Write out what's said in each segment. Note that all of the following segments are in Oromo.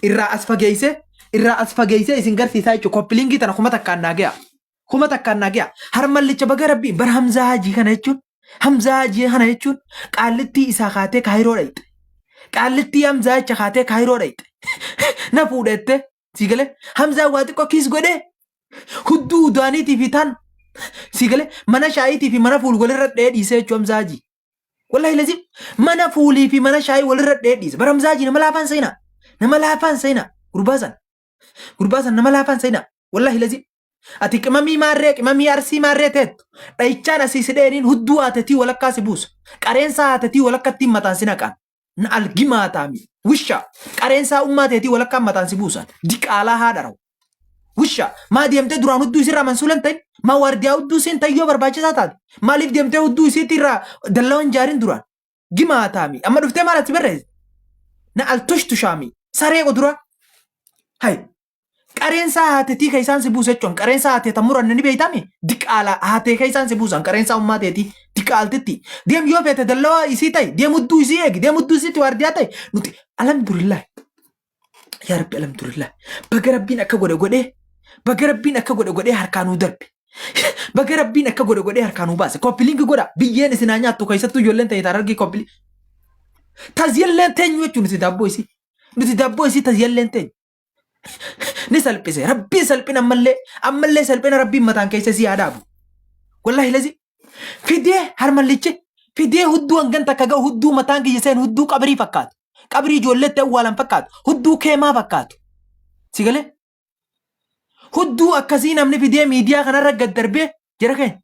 Irraa as fageessee irraa as fageessee isin garsiisaa jechuudha. Copy linkii tana 1000n naa ga'a. 1000n naa ga'a. Harmallicha baga rabbii bar Hamzaa Hajii kana jechuun Hamzaa Hajii kana jechuun qaallittii isaa kaatee kaayiroo dhayxe. Qaallittii Hamzaa jecha kaatee kaayiroo dhayxe. Na fuudhette sii galee Hamzaa waa xiqqoo kiis godhee hudduu udaaniitii fi tan sii galee mana shaayiitii fi mana fuul walirra dhee dhiisee jechuun Hamzaa Hajii. Wallahi lazim mana fuulii fi mana shaayii walirra dhee dhiise. Bara Hamzaa Hajii nama laafaan seenaa. Nama laafaan seenaa. Gurbaa san. Gurbaa san nama laafaan seenaa. Wallahi lazim. Ati qimamii maarree qimamii arsii maarree teettu. Dhayichaan asii si dheeniin hudduu haatetii walakkaa si buusa. Qareensaa haatetii walakkattiin mataan si naqaan. Na algimaa taami. Wisha. Qareensaa ummaa teetii walakkaan mataan si buusan. Diqaalaa haadharaw. Wisha. Maa deemtee duraan hudduu isirraa mansuula hin ta'in? Maa waardiyaa hudduu isiin ta'in yoo barbaachisaa taate? Maaliif deemtee hudduu isiitti irraa dallaa hin jaarin duraan? Gimaa taami. Amma dhuftee maal ati barreesse? Na altushtushaami. Saree qoduraa. Hay. Qareensaa haatetii ka isaan si buuse jechuun qareensaa haatee tan muranne ni beeytami diqaala haatee ka isaan si buusan qareensaa ummaa teetii diqaaltitti deem yoo feete dallawaa isii ta'i deem hudduu isii eegi deem hudduu isiitti waardiyaa ta'i nuti alhamdulillah yaa rabbi alhamdulillah baga rabbiin akka godhe godhee baga rabbiin akka godhe godhee harkaa nuu darbe baga rabbiin akka godhe godhee harkaa nuu baase copy link godha biyyeen isin haa nyaattu keessattuu ijoolleen ta'e taarargii copy link tazyalleen teenyu jechuun nuti daabboo isii nuti daabboo isii tazyalleen teenyu ni salphise rabbiin salphina ammallee ammallee salphina rabbiin mataan keessa si haa dhaabu wallahi lazi fidee harmallichi fidee hudduu hangan takka ga'u hudduu mataan kiyya seen hudduu qabrii fakkaatu qabrii ijoolleetti awwaalan fakkaatu hudduu keemaa fakkaatu si galee hudduu akkasii namni fidee miidiyaa kanarra gad darbee jara keenya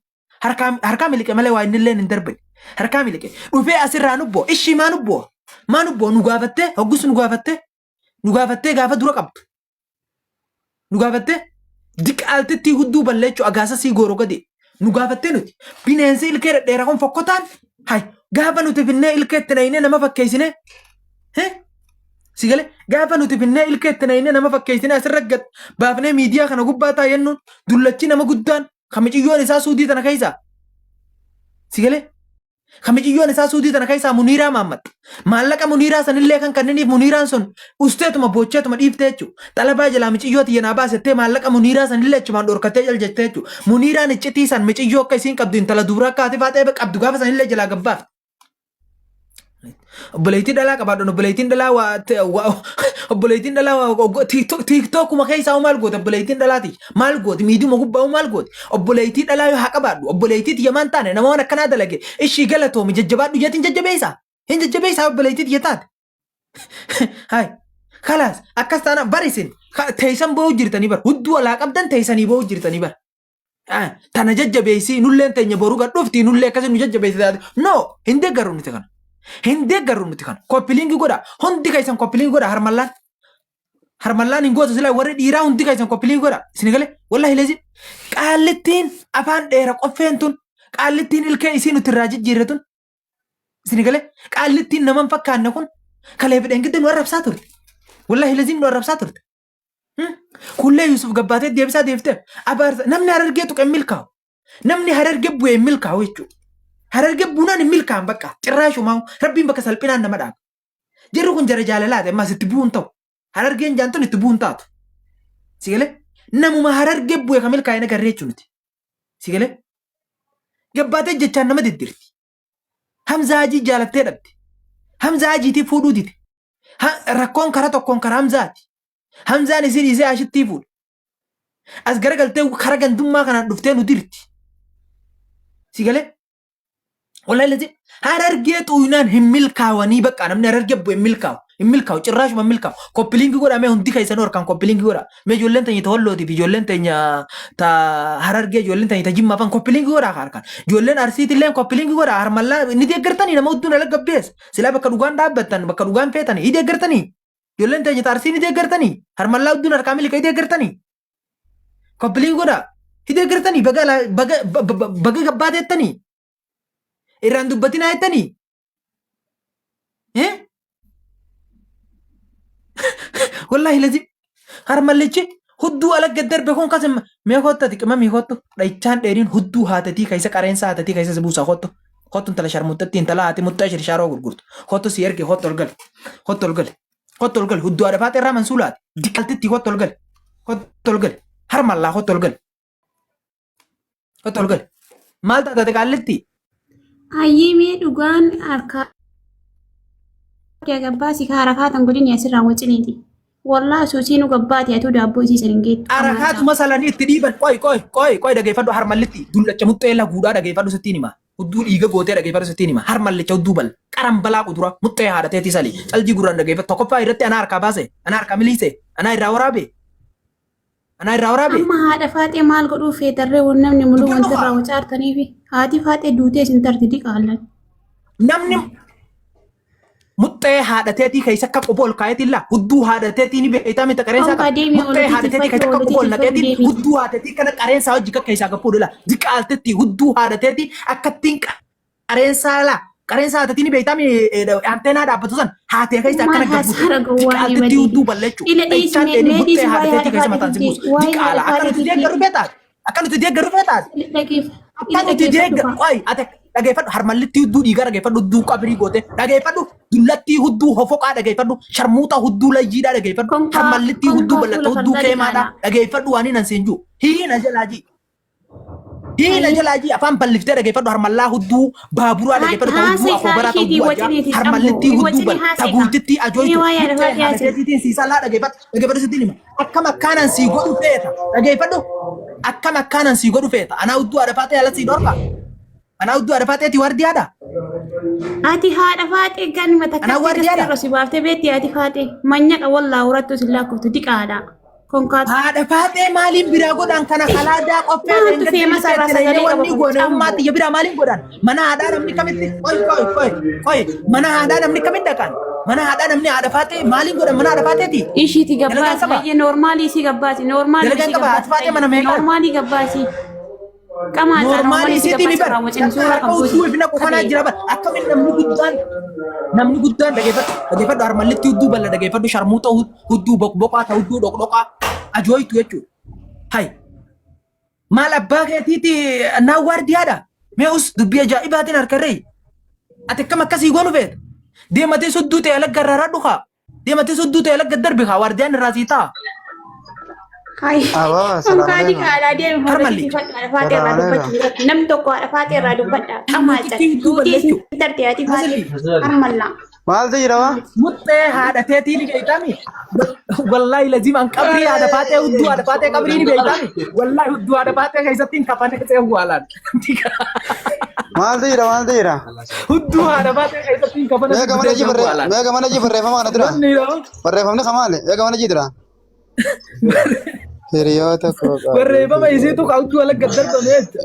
harkaa harkaa miliqe malee waa inni illee hin darbine harkaa miliqe dhufee asirraa nubboo ishii maa nubboo maa nubboo nu gaafattee hoggus nu gaafattee Nu gaafattee gaafa dura qabdu. Nu gaafattee diqaaltittii hudduu balleechuu agaasa sii gooroo gadi. Nu gaafattee nuti bineensi ilkee dhedheeraa kun fokkotaan hay gaafa nuti finnee ilkee itti nayinee nama fakkeessinee si galee gaafa nuti finnee ilkee itti nayinee nama fakkeessinee asirra gad baafnee miidiyaa kana gubbaa taa jennuun dullachi nama guddaan kan miciyyoon isaa suudii tana keessaa si galee Kan miciyyoon isaa suudii tana keessaa Muniiraa Mahammad. Maallaqa Muniiraa sanillee kan kanniniif Muniiraan sun usteetuma boocheetuma dhiiftee jechuudha. Xalabaa jalaa miciyyoo tiyya naa baasettee maallaqa Muniiraa sanillee achumaan dhorkattee jal jettee jechuudha. Muniiraan iccitii san miciyyoo akka isiin qabdu intala dubraa akka haati faaxee qabdu gaafa sanillee jalaa gabbaafte. Obboleettii dhalaa qabaadhu obboleettiin dhalaa waa obboleettiin dhalaa waa tiiktookuma keessaa maal goote obboleettiin dhalaati maal gooti miidiyuma gubbaa maal gooti obboleettii dhalaa yoo haa qabaadhu obboleettii tiyya maan taane nama waan akkanaa dalage ishii galatoomi jajjabaadhu jeetiin jajjabeessaa hin jajjabeessaa obboleettii tiyya taate hay kalaas akkas taana bar isin teessan ba'uu jirtanii bar hudduu alaa qabdan teessanii ba'uu jirtanii bar Tana jajjabeessii nulleen teenya boru gad dhufti nullee akkasii nu jajjabeessi taate. No hin deeggarru nuti kana. Hin deeggarru nuti kana. Copy link godha. Hundi keessan copy link godha harmallaan. Harmallaan hin gootu silaa warri dhiiraa hundi keessan copy link godha. Isin galee wallahi leezi. Qaallittiin afaan dheera qoffeen tun qaallittiin ilkee isii nuti irraa jijjiirre tun Isin galee qaallittiin nama hin fakkaanne kun kalee fidheen gidda nu arrabsaa turte. Wallahi leziim nu arrabsaa turte. Kullee Yusuf gabbaatee deebisaa deebiftee abaarsa namni harargee tuqe hin milkaa'u. Namni harargee bu'e hin milkaa'u jechuudha. Harargee buunaan hin milkaa'an bakka cirraashumaa rabbiin bakka salphinaan nama dhaaba. Jarri kun jara jaalalaati ammas itti bu'uun ta'u. Harargeen jaantun itti bu'uun taatu. Si galee namuma harargee bu'e kan milkaa'e nagarree jechuun nuti. Si galee gabbaatee jechaan nama diddirti. Hamzaa Hajii jaalattee dhabde. Hamzaa Hajiitii fuudhuu dide. Rakkoon karaa tokkoon karaa Hamzaati. Hamzaan isii dhiisee Ashittii fuudhe. As garagaltee karaa gandummaa kanaan dhuftee nu dirti. Si galee? Wallahi lazi harargee xuuynaan hin milkaawanii bakka namni harargee bu'e hin milkaawu. Hin milkaawu cirraashuma hin milkaawu. Copy link godhaa mee hundi keessanuu harkaan copy link godhaa. Mee ijoolleen teenya ta wallootii fi ijoolleen teenya ta harargee ijoolleen teenya ta jimmaa fan copy link godhaa harkaan. Ijoolleen arsiitillee copy link godhaa harmallaa ni deeggartanii nama hudduun ala gabbees. Silaa bakka dhugaan dhaabbattan bakka dhugaan feetanii ni deeggartanii. Ijoolleen teenya ta arsii ni deeggartanii. Harmallaa hudduun harkaa miliqa ni deeggartanii. Copy link godhaa. Ni deeggartanii baga baga baga gabbaateettanii. Irraan dubbatinaa jettanii. Eh? Wallahi lazim harmallichi hudduu ala gad darbe kun kasim mee kottu ati qimamii kottu dhayichaan dheeriin hudduu haatatii keessa qareensa haatatii keessa si buusa kottu kottu intala sharmuxxatti intala haati muxxee shirshaaroo gurgurtu kottu si erge kottu ol gali kottu ol gali Kottu ol gali. Hudduu haadha faaxee irraa mansuulaati. Diqaltitti kottu ol gali. Kottu ol gali. Harmallaa kottu ol gali. Kottu ol gali. Maal taate qaallitti? Ayyii mee dhugaan harkaa kee gabbaasi ka harakaatan godhini asirraa waciniiti. Wallahi suusii nu gabbaati atuu daabboo isii san hin geettu. Harakaatuma salanii itti dhiiban. Qoy qoy qoy qoy dhageeffadhu harmallitti dullacha muxxee laguudhaa dhageeffadhu sittiin hima. Hudduu dhiiga gootee dhageeffadhu sittiin hima. Harmallicha hudduu bal. Qaran balaa qudura muxxee haadhateetii sali. Caljii gurraan dhageeffadhu. Tokkoffaa irratti anaa harkaa baase. Anaa harkaa miliise. Anaa irraa waraabe. Anaa irraa waraabe. Amma haadha faaxee maal godhuu feetarree wan namni muluu Dubbadhu wanti irraa kaa. wacaartaniifi haati faaxee duutee isin tarti diqaallan. Namni muxxee haadhateetii keessa akka quba ol kaayetiin laa hudduu haadhateetii ni beektaa miti qareensaa Konkaa qaba. deemi Muxxee ooloti haadhateetii keessa tiffadhu akka quba ooloti ol tiffadhu naqeetiin deemi. hudduu haadhateetii kana qareensaa hojii akka keessaa gappuudha laa diqaaltetti hudduu haadhateetii akka ittiin qareensaa laa qareensaa haadhateetii ni beektaa mi anteenaa dhaabbatu san haatee keessa Maal akkana gabbuute haasaara gowwaa ni diqaaltetti badii. hudduu balleechuu Ila dhiisi dhayichaan mee dheedhii mee muxxee dhiisi waa'ee haadhateetii haadha keessa faaxee mataan si fiddee buusu waa'ee haadha diqaala akka faaxee nuti fiddee deeggaru feetaati akka nuti deeggaru feetaati. ila Akka nuti dhageeffadhu deeggaru kaa. qoy ati dhageeffadhu harmallitti hudduu dhiigaa dhageeffadhu hudduu qabrii goote dhageeffadhu dullattii hudduu hofoqaa dhageeffadhu sharmuuxa hudduu layyiidhaa dhageeffadhu Konkaa harmallitti hudduu konkaa ballatta fuula hudduu fardaa keemaadhaa diqaalaa. dhageeffadhu waan hin ansiin jiru hiina jalaa jii hiina Hayii. jalaa jii afaan balliftee dhageeffadhu harmallaa hudduu baaburaa dhageeffadhu ta hudduu Haasee kaa akoobaraa ta ishiitii hudduu ajaa waciniiti cammoo. harmallittii hudduu Wacini bal ta haasee kaa. guutittii Mee ajooytu waa'ee haadha muxxee faaxee haasee. haadhateetiitiin siisalaa dhageeffadhu dhageeffadhu sittiin hima akkam akkaanan sii godhu feeta dhageeffadhu akkam akkaanan sii godhu feeta anaa hudduu haadha faaxee ala sii dhorka anaa hudduu haadha faaxeeti waardiyaadha Ati haadha faaxee ganma anaa takkatti waardiyaadha gasteerra si baaftee beetti haati faaxee manyaqa wallaa horattu si lakkooftu diqaadha. Konkaatu. Haadha faaxee maaliin biraa godhan kana kalaadaa qophee Maaltu dheengadda feemasa irraa ilkeetti dhayinee sagalee qaba wanni kun goone ummaa cambo. tiyya biraa maaliin godhan mana haadhaa namni kamitti qoy qoy qoy qoy mana haadhaa namni kamitti dhaqan mana haadhaa namni haadha faaxee maaliin godhan mana haadha faaxeeti Ishiiti dalagaan gabbaasi qaba hayyee noormaalii isii gabbaasi noormaalii dalagaan isii qaba haati gabbaasi faaxee mana meeqaati noormaalii gabbaasi. Qamaa isaa Normaalii noormaalii isii isiitii mi gabbaasi bar irraa wacin takka suuraa harka kan hudduu buusi ifina qofanaa qabee. jira bar akkamiin namni guddaan namni guddaan dhageeffadhu dhageeffadhu harmallitti hudduu balla dhageeffadhu sharmuuxa hudduu boqboqaa ta hudduu dhoqdhoqaa ajooytu jechuudha. Hay maal abbaa keetiiti naan waardiyaadha mee us dubbii ajaa'ibaatiin harkarree ati akkam akkasii goonu feeta deematee sudduu ta'e alagga irraa radhu kaa Deematee sodduu ta'e lagga darbi kaa waardiyaan irraa sii ta'a. Hai. Abaa, salaam Konkaa alaikum. diqaalaa deemi Harmalli. hoolati haadha faaxee irraa Salaam alaikum. dubbachuu irratti namni tokko haadha faaxee irraa dubbadha. Qamaa Muxxee cal. hudduu Duutii balleessu. isin tarte haati faaxee Asli. harmallaa. Maaltu jira waa? Muxxee haadha teetii ni beeytami. Wallaahi laziim an qabrii haadha faaxee hudduu haadha faaxee qabrii ni beeytami. Wallaahi hudduu haadha faaxee keessatti hin kafanee seehu waalaan. Maaltu jira maaltu jira? Hudduu haadha faaxee keessatti hin kafanee Mee gamana ji seehu barree waalaan. mee gamana ji barreeffama kana dura. Wanni yeroo Barreeffamni kamaali? Mee gamana ji dura. Hiriyoota koo qaalii barreeffama isiitu hudduu ala gad darbame jecha.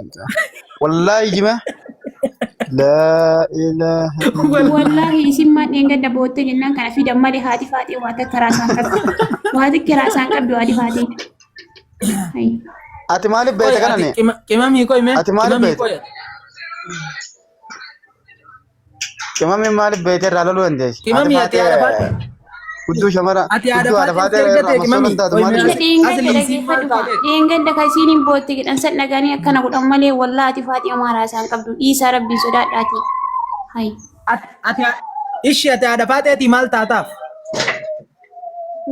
Wallaahi jima. Laa ilaaha Wallaahi. Wallaahi isin maan dheengadda boottee jennaan kana fidan malee haati faaxee waa takka raasaan qabdi. Waa takka raasaan qabdi haati faaxee. Hai. Ati maaliif Qoy beekta kana ati ni? qimamii qoy mee Ati maaliif qimamii beekta? qoy. Qimamii maaliif beekte irraa loluu dandeessi? Haati Qimamii ati haadha faatee faaxee. hudduu shamara Ati haadha hudduu haadha faaxee faatee erga irraa ta'e masoon qimamii taatu qoy mee maaliif Ila asli beekta? dheengadda asli isiin maal dhageeffadhu kaa. taate? Dheengadda ka isiin hin bootte jedhan san dhaganii akkana godhan malee wallaahi ati faaxee homaa raasaan qabdu. Dhiisaa rabbiin sodaadhaati. Hai. Ati ati ishi ati haadha faaxeetii maal taataaf?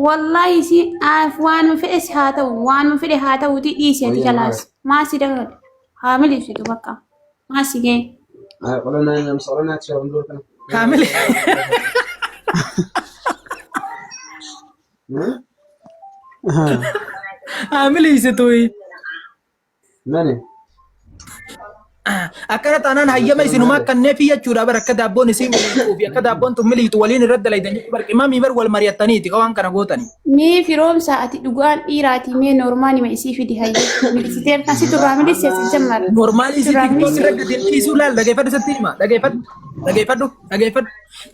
Wallaahi si waan fedhes haa ta'u waan fedhe haa ta'uuti dhiisi ati kalaas. Maa si dabalu? Haa miliqsitu bakka. Maa si ga'e? Kaamil. Haa miliqsitu. Akkana taanaan hayyama isinumaa kanneefi jechuudha bara akka daabboon isiin miliqxuu fi akka daabboon tun miliqxu waliin irratti dalaydan jechuudha bara qimamii bar wal mari'attaniiti ka waan kana gootanii. Mee firoomsa ati dhugaan dhiiraatii mee noormaalima isii fidi hayyee milisiteer kan si turraa milisse si jammar Normaalii isii turraa tiktook milisse. irra gadi hin dhiisuu laal dhageeffadhu sitti hima dhageeffadhu dhageeffadhu dhageeffadhu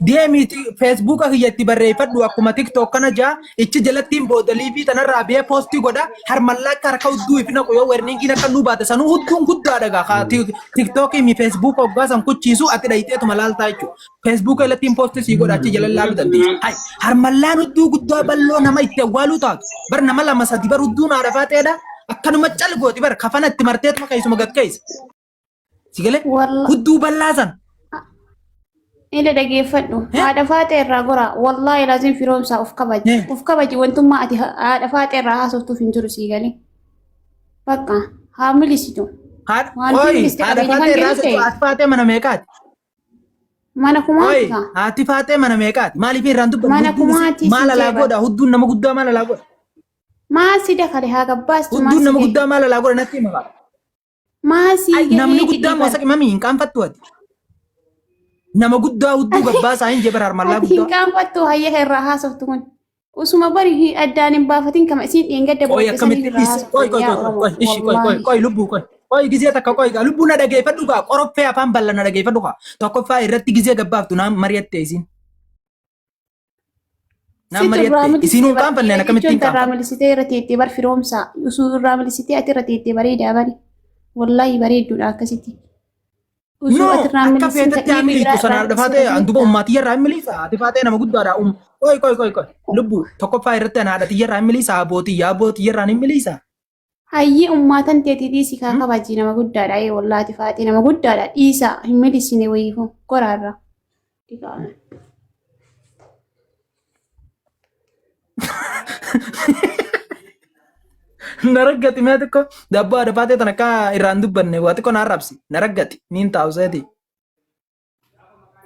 Deemiiti feesbuuka kiyyatti barreeffadhu akkuma tiktok kana jaa ichi jalattiin booda liivii tanarraa bee poostii godha harmallaa akka harka hudduu if naqu yoo werniingiin akka nuu baate sanuu hudduun guddaadha gaa kaa tiktookii mi feesbuuka hoggaa san kuchiisu ati dhayxeetuma laaltaa jechuudha. Feesbuuka jalattiin poostii sii godha achi jala laaluu dandeessa. Hay harmallaan hudduu guddaa bal'oo nama itti awwaaluu taatu bar nama lama sadi bar hudduun haadha faaxeedha akkanuma cal gooti bar kafana itti marteetuma keessuma gad keessa. Si galee Walla hudduu bal'aa san. Ila dhageeffadhu. Haadha faaxee irraa gora. Wallaahi laazim firoomsaa of kabaji. Of kabaji wantummaa ati haadha faaxee irraa haasoftuuf hin jiru sii galee. Bakka haa milisitu. Haadha Waan qoy miliste haadha qabeenya faaxee kan irraa kennu ta'e. haati faaxee mana meeqaati? Mana Qoy kumaati kaa. haati faaxee mana meeqaati? Maaliif irraan dubbanne? Mana Hudduun kumaati isii maal si alaa jeeba. godha? Hudduun nama guddaa maal alaa godha? Maal si dakale haa gabbaastu maal Hudduun si nama gahe. guddaa maal alaa godha natti hima. Maal sii Ay, namni gahee guddaan jedhii moo bara. saqimamii hin qaanfattu ati? Nama guddaa hudduu gabbaasaa hin jee bara harmallaa Ati hin guddaa. qaanfattu hayya irraa haasoftu kun. Usuma bari addaan hin baafatin kama isiin dheengadda Qoy booddee saniin akkamitti irraa is qoy haasoftan qoy yaa qoy Oromoo. qoy ishi qoy qoy Wallaahi. qoy lubbuu qoy qoy gizee takka qoy gaa lubbuu na dhageeffadhu gaa qoroffee afaan bal'a na dhageeffadhu gaa tokkoffaa irratti gizee gabbaaftu naan mari'atte isiin. Naan Situ irraa mari'atte isiin milisitee hin bar qaanfanne dhiira akkamittiin jechuun irraa qaanfatte. milisitee irra teettee bar firoomsaa. Usuu irraa milisitee ati irra teettee bareedaa bari. Wallaahi bareedduudha akkasitti. Usuu No, ati irraa akka milisin feetetti haa ta'ee miliitu biraa sana irraa haadha faatee milisitee an duba ummaa tiyya irraa hin miliisa haati faatee nama guddaadha um qoy qoy qoy qoy lubbuu tokkoffaa irratti an haadha tiyya irraa hin miliisa abbootii yaa abbootii irraa hin miliisa. Hayyee ummaatan teetii dhiisii kaa kabajii nama guddaadha ee wallaati faaxee nama guddaadha dhiisaa hin milisine wayiifuu goraarra. Na raggati mee xiqqoo daabboo haadha faatee tan akka irraan dubbanne waa xiqqoo na arrabsi na raggati niin taa'u seeti.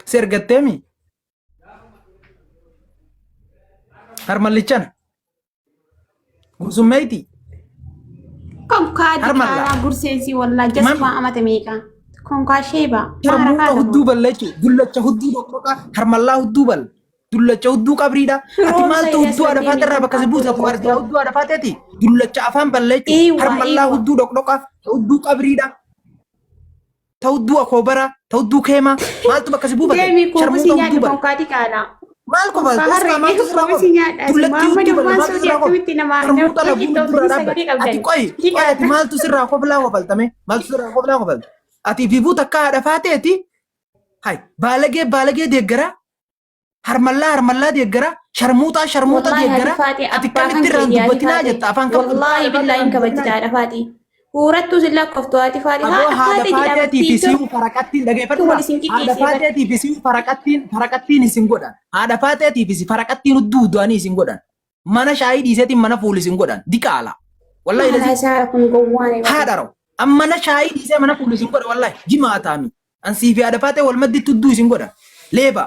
Si ergatteemi harmallichana. Gursummeeyti. Konkaa Harmalla. diqaalaa gurseensi wallaa Mami. jasbaa amata meeqa. Konkaa sheebaa. Maara Sharmuuxa kaata hudduu balla jechuudha. Dullacha hudduu dhoqqoqa. Harmallaa hudduu balla. Dullacha hudduu qabriidha. Ati Roobsa maaltu illee hudduu haadha asirratti faaxee irraa bakka si buusa? konkaa Waardiyaa hudduu haadha faaxeeti. Dullacha afaan balla jechuudha. Eewwa Harmallaa eewwa. hudduu dhoqdhoqa. Hudduu qabriidha. Ta hudduu akoobara. Ta hudduu keemaa. Maaltu bakka si buufate? Deemi Sharmuuxa kuubisii hudduu nyaadhu balla. konkaa diqaalaa. Maal qofa? Konkaa Oskaa harree maaltu sirraa qofa? kuubisii nyaadha. Dullattii Muhammad hudduu balla Umaan maaltu Suudii sirraa qofa? akkamitti nama Sharmuuxa nama laguu qixxooftanii dura sagalee dhaabbate. Ati qabdan. qoy qoy ati Diqaalaa. maaltu sirraa koflaa kofaltame? Maaltu sirraa koflaa kofalte? Ati fifuu takka haadha faateeti. Hay baalagee baalagee deeggaraa harmallaa harmallaa deeggaraa sharmuuxaa sharmuuxa Wallaahi haati deeggaraa faaxee ati abbaa kan kamitti irraan keeti haati dubbatinaa faaxee. jetta afaan kam qabda Wallaahi haadha faaxee billaahi hin irraan kabajjita dubbatinaa haadha faaxee. Huurattuu sin lakkooftu haati faaxee. Aboo Haadha haadha faaxee faaxeetii fi jedhamatti si'uu faraqattiin dhageeffadhu wal kaa. isin Haadha qixxeessee bar. faaxeetii fi si'uu faraqattiin faraqattiin isin godhan. Haadha faaxeetii fi si faraqattiin hudduu du'anii isin godhan. Mana shaayii dhiiseetiin mana fuul isin godhan. Diqaala. Wallahi Maal lazii haasa'aa kun gowwaan eegaa. haadha raw. Amma mana shaayii dhiisee mana fuul isin godha wallahi jimaataami. Ansii fi haadha faaxee wal madditti hudduu isin godhan. Leeba.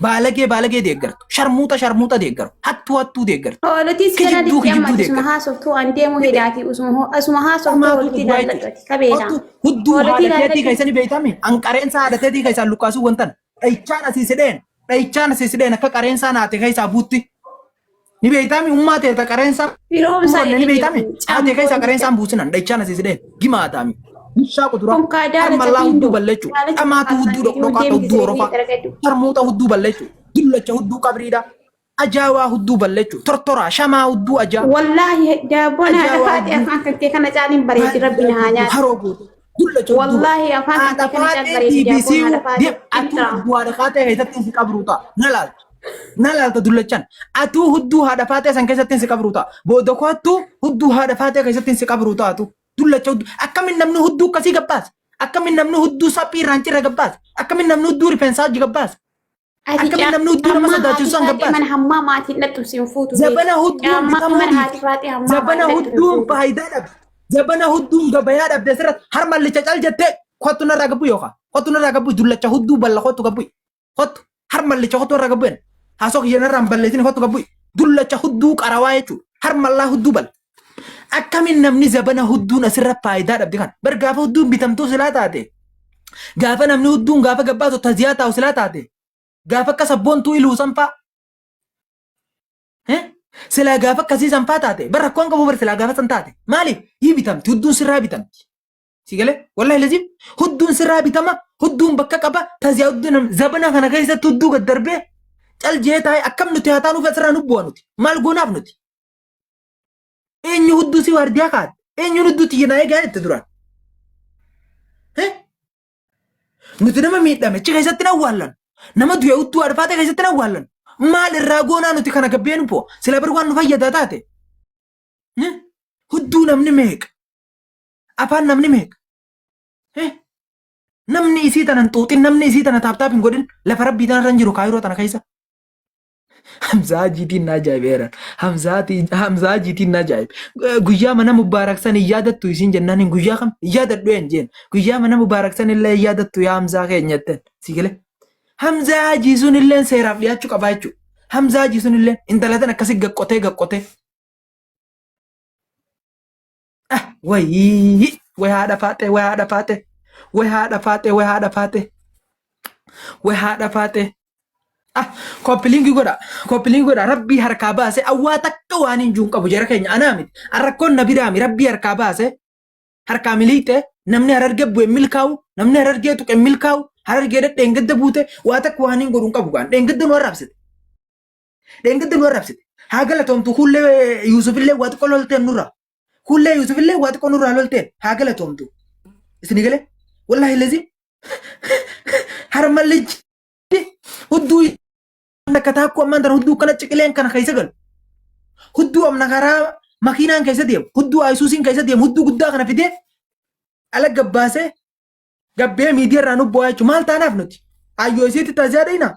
Baalagee baalagee deeggartu. Sharmuuxa sharmuuxa deeggaru. Hattuu hattuu deeggartu. Hoolotis gara Kijibduu litti amma kijibduu asuma deeggartu. haasoftuu an deemu hedaati asuma haasoftuu Dhamaatu hoolotii dhugaa laalladhu jechuudha. ati kabeela. Hottu hudduu Hoolotii haadha teetii laalladhu. keessanii beektami. An qareensa haadha teetii keessaan lukkaasuu wantan. Dhayichaan asii sidheen. Dhayichaan asii sidheen akka qareensaa naate keessaa buutti. Ni beektami ummaa teeta qareensaa Firoomsaa muranne ni jedhee beektami. kun Haatee keessaa camboon qareensaa buusinan dhayichaan asii sidheen. Gimaataami. Bishaa quduraa. Konkaa daalacha Harmallaa hudduu fiindoo. balleechuu. Daalacha Dhamaatu fakkaatan hudduu jedhee dhoqdhoqaa deemti hudduu sirrii horofaa. daragadhu. Sharmuuxa hudduu balleechuu. Dullacha hudduu qabriidha. Ajaawaa hudduu balleechuu. Tortoraa shamaa hudduu ajaa. Wallaahi daabboon haadha Ajaawaa faaxee hudduu afaan kan kee kana caaliin bareedi rabbi na haa nyaatu. haroo goote. Dullacha hudduu Wallaahi afaan kan haadha kee kana caal faaxee bareedi TBC daabboon haadha faaxee. deem atuu Intra. hudduu haadha faaxee keessatti si qabruu ta'a. Na laalta. Na laalta dullachan. Atuu hudduu haadha faaxee san keessatti si qabruu ta'a. Booda koottuu hudduu haadha faaxee keessatti si qabruu taatu. Dullacha hudduu. Akkamiin namni hudduu akkasii gabbaasa? Akkamiin namni hudduu saphii irraan cirra gabbaasa? Akkamiin namni hudduu rifeensaa hojii gabbaasa? Ati Akkamiin namni hudduu nama caammaa haati sodaachisu san faaxee gabbaasa? mana hammaa maatiin dhattu siin fuutu beeki. Zabana hudduun Caammaa bitamuu mana haati dhiifte. faaxee hammaa Zabana maatiin dhattu hin hudduun fuutu. faayidaa dhabde. Zabana hudduun gabayaa dhabde asirratti harmallicha cal jettee kottu narraa gabbu yookaan kottu narraa gabbu dullacha hudduu balla kottu gabbu kottu harmallicha kottu narraa gabbu haasoo kiyya narraa hin balleessine kottu gabbu dullacha hudduu qarawaa jechuudha harmallaa hudduu balla. Akkamiin namni zabana hudduun asirra faayidaa dhabde kana bar gaafa hudduun bitamtuu silaa taate gaafa namni hudduun gaafa gabbaatu taziyaa taa'u silaa taate gaafa akka sabboontuu iluu sanfaa Eh? Silaa gaafa akkasii sanfaa taate bar rakkoon qabu bar silaa gaafa san taate maali hii bitamti hudduun sirraa bitamti si galee wallahi lazim hudduun sirraa bitama hudduun bakka qaba taziyaa hudduun zabana kana keessatti hudduu gad darbee cal jee taa'e akkam nuti haa taanuuf asirraa nu bu'a nuti maal goonaaf nuti eenyu hudduu si waardiyaa kaate eenyuun hudduu tiyya naa eegaa jette duraan Eh? Nuti nama miidhame achi keessatti hin awwaallan. Nama du'e hudduu arfaata keessatti hin awwaallan. Maal irraa goonaa nuti kana gabbee nu bu'a. Sila bar waan nu fayyadaa taate. Eh? Hudduu namni meeqa? Afaan namni meeqa? Eh? Namni isii tana hin xuuxin, namni isii tana taaptaap hin godhin, lafa rabbii tanarra hin jiru kaayiroo tana keessa. Hamzaa Hajiitiin na ajaa'ibeera. Hamzaa Hajiitiin na ajaa'ibe. Guyyaa mana Mubaarak san hin yaadattu isiin jennaan hin guyyaa kam hin yaadadhu hin jeen. Guyyaa mana Mubaarak san illee hin yaadattu yaa Hamzaa keenya jetteen. Si galee. Hamzaa Hajii sun illee seeraaf dhiyaachuu qabaa jechuudha. Hamzaa Hajii sun illee intala tan akkasii gaqqotee gaqqotee. Ah, wayii way haadha faaxee way haadha faaxee way haadha faaxee way haadha faaxee way haadha faaxee. Ah, koppiliingi godha koppiliingi godha rabbii harkaa baase awwaa takka waan hin juun qabu jara keenya anaa miti rakkoon na biraami rabbii harkaa baase harkaa miliixee namni harargee bu'e milkaa'u namni harargee tuqe milkaa'u harargee dhadheen gadda buute waa takka waan hin godhu hin qabu gaan dheengadda nu arraabsite. Dheengadda nu arrabsite. Haa galatoomtu kuullee Yuusufillee waa xiqqoo lolteen nurra. Kuullee Yuusufillee waa xiqqoo nurraa lolteen haa galatoomtu. Isin galee wallaahi lazi harmallichi hudduu akka taakkuu ammaan tana hudduu kana ciqileen kana keessa galu. Hudduu amna karaa makiinaan keessa deemu hudduu ayisuusiin keessa deemu hudduu guddaa kana fidee ala gabbaasee gabbee miidiyaa irraa nu bu'aa jechuudha. Maal taanaaf nuti? Ayyoo isiitti taasisaa dhayinaa?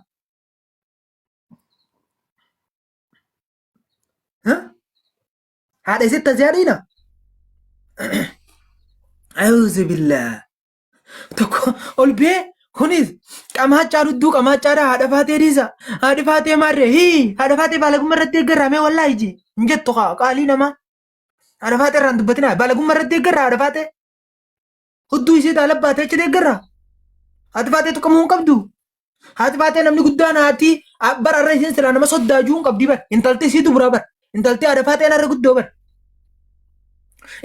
Haadha isitti as yaadina. Auzu billah. Tokko ol bee kunis qamaachaa dudduu qamaachaadha haadha faatee dhiisa. Haadhi faatee maarree hii haadha faatee baalagummaa irratti deeggarraa mee wallaahi ji hin jettu kaa qaalii namaa. Haadha faatee irraan dubbatinaa baalagummaa irratti deeggarraa haadha faatee. Hudduu isii taala baatee achi deeggarraa. Haati faatee tuqamuu hin qabdu. Haati faatee namni guddaan haati bara irra isiin silaa nama soddaajuu hin qabdi bar. Intalti isii dubraa bar. Intalti haadha faaxeen har'a guddoo bar.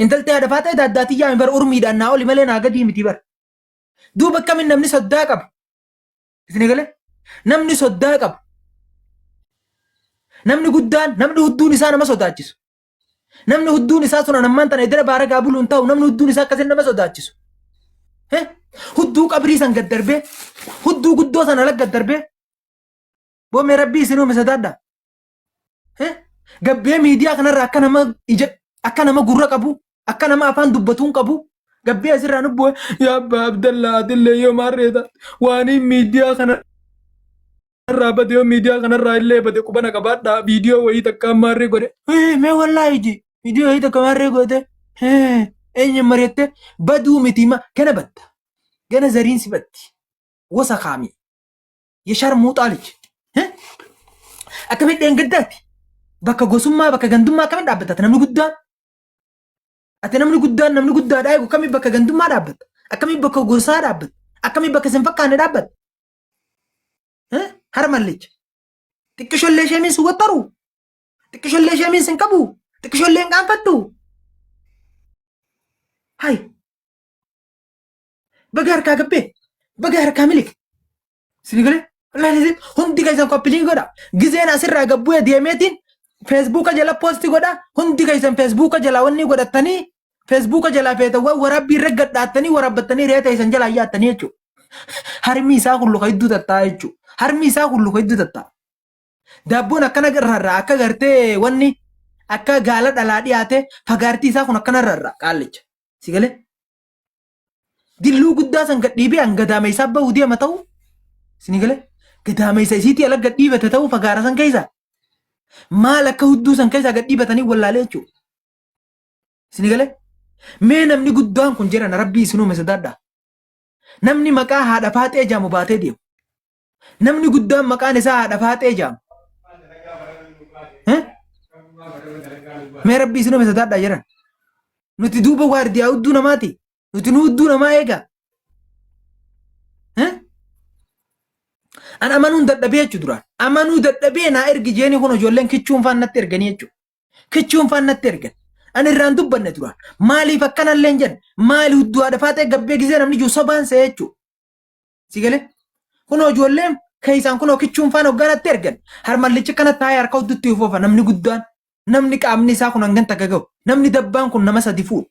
Intalti haadha faaxee daaddaatii yaami bar urmiidhaan naa oli malee naa gadii miti bar. Duuba akkamiin namni soddaa qabu. Isin egalee? Namni soddaa qabu. Namni guddaan namni hudduun isaa nama sodaachisu. Namni hudduun isaa sun ammaan tana edera baaragaa buluun ta'u namni hudduun isaa akkasiin nama sodaachisu. Eh? Hudduu qabrii san gad darbee hudduu guddoo san ala gad darbee boomee rabbii isin uume sodaadha. Eh? Gabbee miidiyaa kanarraa akka nama ija akka nama gurra qabu akka nama afaan dubbatuun qabu gabbee asirraa nu bu'e yaa abbaa Abdallaa atillee yoo maarreeta waaniin miidiyaa kana irraa bade yoo miidiyaa kanarraa illee bade qubana qabaadhaa viidiyoo wayii takka maarree godhe "Ee, mee wallaahi ji viidiyoo wayii takka maarree godhe "Ee, eenyu mari'atte baduu miti ma gana batta gana zariin si batti wosa kaami yashar muuxaa lij akkamitti dheengaddaati bakka gosummaa bakka gandummaa akkamitti dhaabbatta namni guddaan ati namni guddaan namni guddaadhaa eegu akkamitti bakka gandummaa dhaabbatta akkamitti bakka gosaa dhaabbatta akkamitti bakka isin fakkaanne dhaabbatta Harmallicha. Xiqqishollee ishee si waxxaru. Xiqqishollee ishee sin qabu. Xiqqishollee hin qaanfattu. Hay. Baga harkaa gabbee. Baga harkaa milik. Sini galee. Wallaahi hundi keessan koppiliin godha. Gizeen asirraa gabbu'e deemeetiin feesbuuka jala poosti godha. Hundi keessan feesbuuka jala wanni godhattanii feesbuuka jalaa feetan waan waraabbii irra gadhaattanii waraabbattanii re'ee teessan jalaa yaattanii jechuudha. Harmi isaa kun luka hedduu tatta'a jechuudha. Harmi isaa kun luka hedduu tatta'a. Daabboon akkana rarra'a akka gartee wanni akka gaala dhalaa dhiyaate fagaartii isaa kun akkana rarra'a qaallicha. Si galee? Dilluu guddaa san gad dhiibee an gadaameessaa bahu deema ta'u. Sini galee? Gadaameessa isiitii ala gad dhiibate ta'u fagaara san keessa. Maal akka hudduu san keessaa gad dhiibatanii wallaalee jechuudha. Sini galee? Mee namni guddaan kun jedhan rabbii isin uume sodaadhaa. Namni maqaa haadha faaxee jaamu baatee deemu. Namni guddaan maqaan isaa haadha faaxee jaamu. Eh? Mee rabbii isin uume sodaadhaa jedhan. Nuti duuba waardiyaa hudduu namaati. Nuti nu hudduu namaa eegaa. Eh? An amanuun dadhabee jechuudha duraan. Amanuu dadhabee naa ergi jeeni kun ijoolleen kichuun faan natti erganii jechuudha. Kichuun faan natti ergan. Ani irraan dubbanne duraan. Maaliif akkanallee hin jenne? Maali hudduu haadha faaxee gabbee gisee namni jiru sobaan se'ee jechuudha. Si galee? Kunoo ijoolleen keessaan kunoo kichuun faan hoggaa natti ergan. Harmallichi kana taa'ee harka huddutti ufoofa namni guddaan. Namni qaamni isaa kun hangan takka ga'u. Namni dabbaan kun nama sadi fuudhu.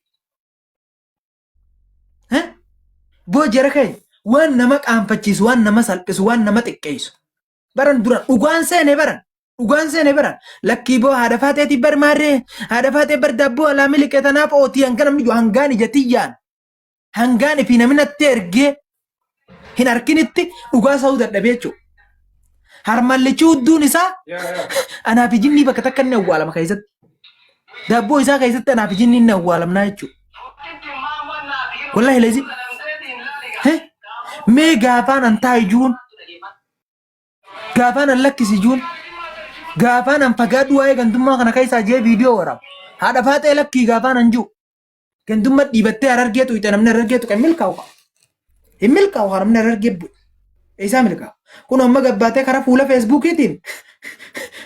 Boo jara keenya waan nama qaanfachiisu, waan nama salphisu, waan nama xiqqeessu. Baran dura dhugaan seene baran. Dhugaan seene baran. Lakkii boo haadha faaxeetii bar maarree haadha faaxee bar daabboo alaa miliqe tanaaf ootii hanga namni jiru hangaan ija tiyyaan. Hangaan fi namni natti ergee hin arkinitti dhugaa sa'uu dadhabee jechuudha. Harmallichi hudduun isaa anaa fi jinnii bakka takka inni awwaalama keessatti. Daabboo isaa keessatti anaa fi jinni inni awwaalamnaa jechuudha. Wallahi lazi. Mee gaafaan an taa'i juun gaafaan an lakkisi juun gaafaan an fagaadhu waa'ee gandummaa kana keessaa jee viidiyoo waraaba. Haadha faaxee lakkii gaafaan an jiru. Gandummaa dhiibattee harargee tuyxe namni harargee tuqe hin milkaa'u. Hin milkaa'u haa namni harargee bu'e. Eessaa milkaa'u? Kun amma gabbaatee karaa fuula feesbuukiitiin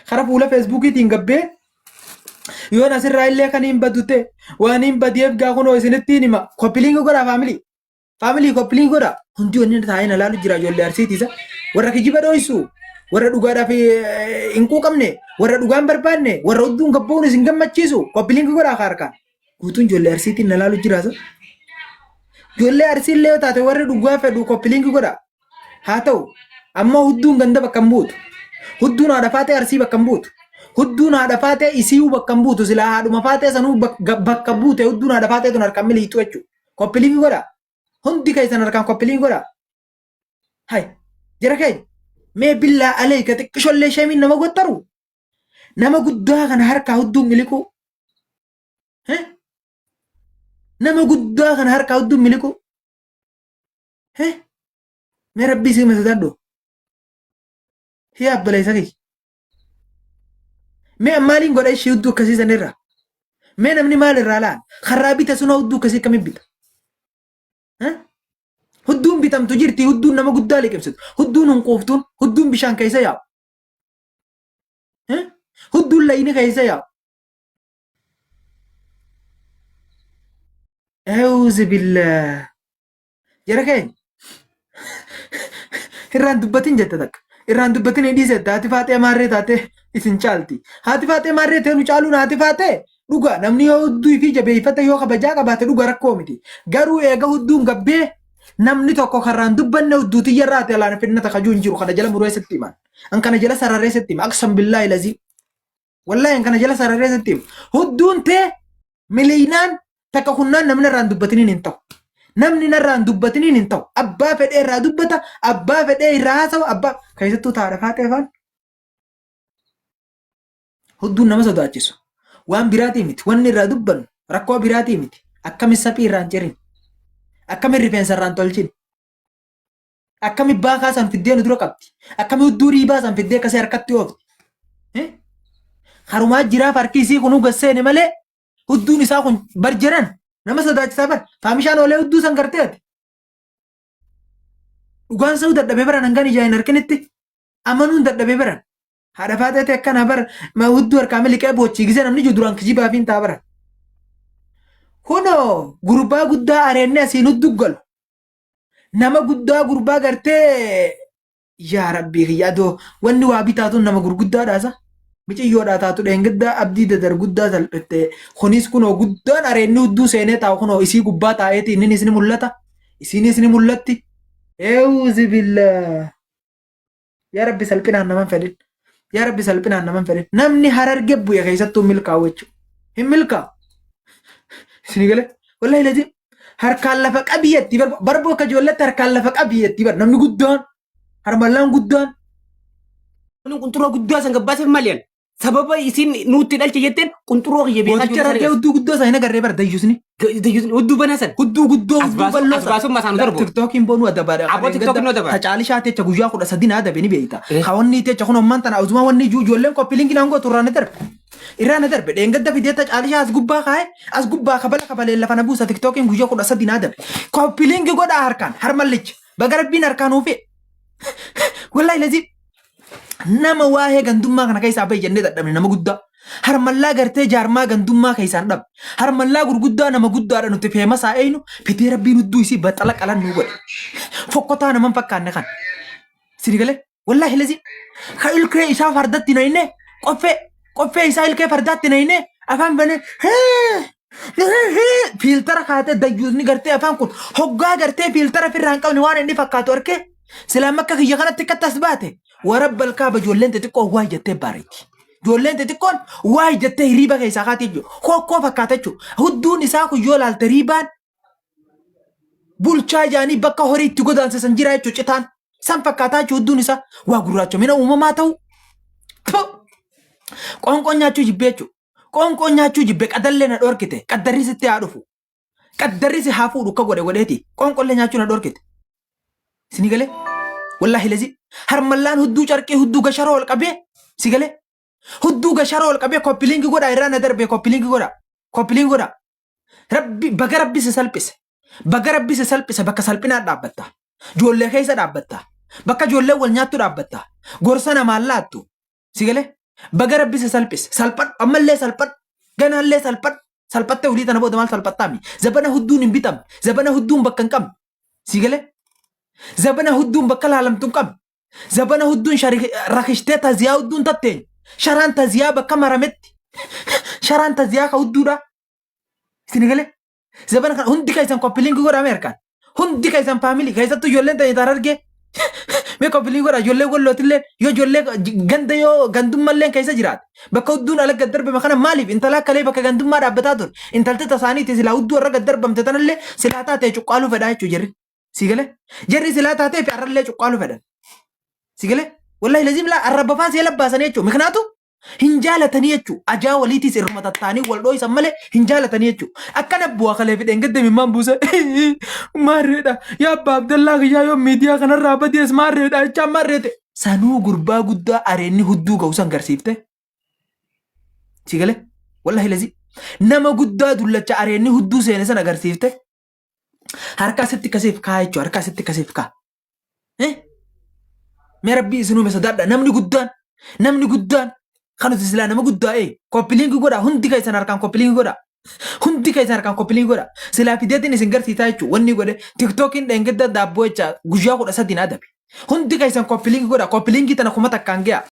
karaa fuula feesbuukiitiin gabbee yoon asirraa illee kan hin badu ta'e waan hin badeef gaa kunoo isinitti hin hima. Koppiliingi godhaa faamilii. Faamilii koppiliingi godhaa. Hundi wanni taa'ee na laalu jira ijoollee arsiitiisa. Warra kijiba dho'isu. Warra dhugaadhaaf hin quuqamne. Warra dhugaa hin barbaanne. Warra hudduun gabboon isin gammachiisu. Koppiliingi godhaa harkaan. Guutuun ijoollee arsiitiin na laalu jira. Ijoollee arsii illee yoo taate warri dhugaa fedhu koppiliingi godha. Haa ta'u ammoo hudduun ganda bakka hin buutu. Hudduun haadha faatee arsii bakka hin buutu. Hudduun haadha faatee isiiuu bakka hin buutu. Silaa haadhuma faatee sanuu bakka buute hudduun haadha faatee tun harkaan miliixu jechuudha. Koppiliingi godha. Hundi keessan harkaan koppiliingi godha. Hay jara keenya mee billaa aleeka xiqqishollee shamiin nama gottaru nama guddaa kana harkaa hudduun miliquu. Heh? Nama guddaa kana harkaa hudduun miliquu. Heh? Mee rabbii si sodaadhu. Hii abbaleessa kiyya. Mee maaliin godha ishii hudduu akkasii sanirraa? Mee namni maal irraa laala? Karraa bita sunoo hudduu akkasii akkamiin bita? Heh? Hudduun bitamtu jirti hudduun nama guddaa liqimsitu. Hudduun hunquuftuun hudduun bishaan keessa yaa'u. Heh? Hudduun layni keessa yaa'u. Auzu billah. Jara keenya. Irraan dubbatin jette takka. Irraan dubbatin hin dhiisette haati faaxee maarree taate isin caalti. Haati faaxee maarree ta'e nu caaluun haati faaxee dhuga namni yoo hudduu fi jabeeffate yoo kabajaa qabaate dhuga rakkoo miti. Garuu eega hudduun gabbee namni tokko karraan dubbanne hudduu tiyya irraa ta'e alaan finna takajuu hin jiru kana jala muree sitti himan. An kana jala sararee sitti hima. Aqsam billaahi lazii. Wallaahi kana jala sararee sitti hima. Hudduun tee miliinaan takka kunnaan namni irraa hin dubbatiniin hin ta'u. Namni narraa hin dubbatiniin hin ta'u. Abbaa fedhee irraa dubbata, abbaa fedhee irraa haasawa, abbaa keessattuu taadha faaxee afaan. Hudduun nama sodaachisu. Waan biraatii miti. Wanni irraa dubbannu rakkoo biraatii miti. Akkami saphii irraa hin cirin. Akkami rifeensa irraa hin tolchin. Akkami baakaa san fiddee nu dura qabdi. Akkami hudduu riibaa san fiddee akkasii harkatti oofti. Eh? Harumaa jiraaf harki isii kunuu gasseene malee hudduun isaa kun bar jiran nama sodaachisaa bar. Faamishaan oolee hudduu san gartee ati. Dhugaan sa'uu dadhabee baran hangaan ijaa hin harkinitti amanuun dadhabee baran. Haadha faaxeeti akkana bar ma hudduu harkaa miliqee boochii gisee namni jiru duraan kijibaa fi hin ta'a baran. Kunoo gurbaa guddaa areennee asiin hudduu galu. Nama guddaa gurbaa gartee yaa rabbii kiyya adoo wanni waa bitaatuun nama gurguddaadhaasa. Miciyyoodhaa taatu dheengaddaa abdii dadar guddaa salphette kunis kunoo guddaan areenni hudduu seenee taa'u kunoo isii gubbaa taa'eeti inninis ni mul'ata isiinis ni mul'atti. Eewuzi billaa. Yaa rabbi salphinaan naman fedhin. Yaa rabbi salphinaan naman fedhin. Namni hararge bu'e keessattuu hin milkaa'u jechuudha. Hin milkaa'u. Isin galee wallahi lazim harkaan lafa qabii jetti bar barboo akka ijoolletti harkaan lafa qabii jetti bar namni guddaan harmallaan guddaan. Kun qunxuroo guddaa san gabbaaseef maali an? Sababa isin nutti dhalche jetteen qunxuroo kiyya beekaa Gooticha harargee hudduu guddoo sana hin agarree bar dayyusni. Hudduu banaa san. Hudduu guddoo As hudduu baasuu- bal'oo as baasuun masaanu darbu. Tiktookiin boonuu adabaadha. Aboo TikTokiin nu adaba. Tacaalishaa techa guyyaa 13 na adabe ni beekta. Eh. Kawanni techa kun ammaan tana utumaa wanni ijuu ijoolleen qophii linkii naan gootu irraa na darbe. Irraa na darbe. Dheengadda fidee tacaalishaa as gubbaa kaa'e as gubbaa kabala kabaleen lafa na buusa tiktookiin guyyaa 13 na adabe. Qophii linkii godhaa harkaan harmallicha. Baga rabbiin harkaan uufee. Wallahi lazii nama waa'ee gandummaa kana keessaa bahi jennee dadhabne nama guddaa. Harmallaa gartee jaarmaa gandummaa keessaan dhabne. Harmallaa gurguddaa nama guddaadha nuti feemasaa eenyu fidee rabbiin hudduu isii baxala qalan nu godhe. Fokkotaa nama hin fakkaanne kan. Sini galee wallaahi lazii ka ilkee isaa fardatti nayne qoffee qoffee isaa ilkee fardaatti nayne afaan banee fiiltara kaatee dayyuusni gartee afaan kun hoggaa gartee fiiltara firraa hin qabne waan inni fakkaatu arkee silaa makka kiyya kanatti akka tas baate warabbal kaaba ijoolleen xixiqqoo waay jettee bareetti. Ijoolleen xixiqqoon waay jettee hiriiba keessaa kaatee jechuudha. Kokkoo fakkaata jechuudha. Hudduun isaa kun yoo laalte riibaan Bulchaa jaanii bakka horii itti godaansisan jira jechuudha citaan. San fakkaataa jechuudha hudduun isaa waa gurraachomina uumamaa ta'u. Qoonqoo nyaachuu jibbee jechuudha. Qoonqoo nyaachuu jibbe qadallee na dhorkite qaddarri sitti haa dhufu. Qaddarri si haa fuudhu akka godhe godheeti qoonqollee nyaachuu na dhorkite. Sini galee wallaahi lazi harmallaan hudduu carqii hudduu gasharoo ol qabee si galee hudduu gasharoo ol qabee koppiliingi godhaa irraa na darbee koppiliingi godhaa koppiliingi godhaa. Rabbi baga rabbi si salphise. Baga rabbi si salphise bakka salphinaa dhaabbatta. Ijoollee keessa dhaabbatta. Bakka ijoolleen wal nyaattu dhaabbatta. Gorsa namaan laattu. Si galee? Baga rabbi si salphise. Salphadhu. Ammallee salphadhu. Ganaallee salphadhu. Salphattee olii tana booda maal salphattaami? Zabana hudduun hin bitamne. Zabana hudduun bakka hin qabne. Si galee? Zabana hudduun bakka laalamtu hin qabne. Zabana hudduun rakishtee taziyaa hudduun tatteenya. Sharaan taziyaa bakka marametti. Sharaan taziyaa ka hudduudha. Isin galee? Zabana kana hundi keessan koppiliingi godhaa mee harkaan. Hundi keessan faamilii keessattuu ijoolleen ta'e taar argee. Mee koppiliingi godhaa ijoollee wallootillee yoo ijoollee ganda yoo gandummallee keessa jiraate. Bakka hudduun ala gad darbame kana maaliif intala akkalee bakka gandummaa dhaabbataa ture. Intalti tasaaniiti silaa hudduu irra gad darbamte tanallee silaa taatee cuqqaaluu fedhaa jechuu jarri. Si galee? Jarri silaa taatee fi arrallee cuqqaaluu fedhan. Si galee? Wallahi lazim laa arrabafaan see labbaasanii jechuudha. Miknaatu hin jaalatanii jechuudha. Ajaa waliitiis irruma tattaanii wal dhooysan malee hin jaalatanii jechuudha. Akkana bu'aa kalee fidheen gadda imimmaan buuse. Maarreedha. Yaa abbaa Abdallaa kiyyaa yoo miidiyaa kanarraa badees maarreedha jechaan maarreete. Sanuu gurbaa guddaa areenni hudduu ga'u san garsiifte. Si galee? Wallahi lazii. Nama guddaa dullacha areenni hudduu seene san agarsiifte. Harka asitti kasiif kaa jechuudha. Harka asitti kasiif kaa. Eh? Mee rabbii isin uume sodaadha. Namni guddaan namni guddaan kan nuti silaa nama guddaa ee koppiliingi godha hundi keessan harkaan koppiliingi godha. Hundi keessan harkaan koppiliingi godha. Silaa fideetiin isin garsiisaa jechuudha. Wanni godhe tiktookiin dheengadda daabboo jecha guyyaa 13 adabe. Hundi keessan koppiliingi godha. Koppiliingii tana 1000n ga'a.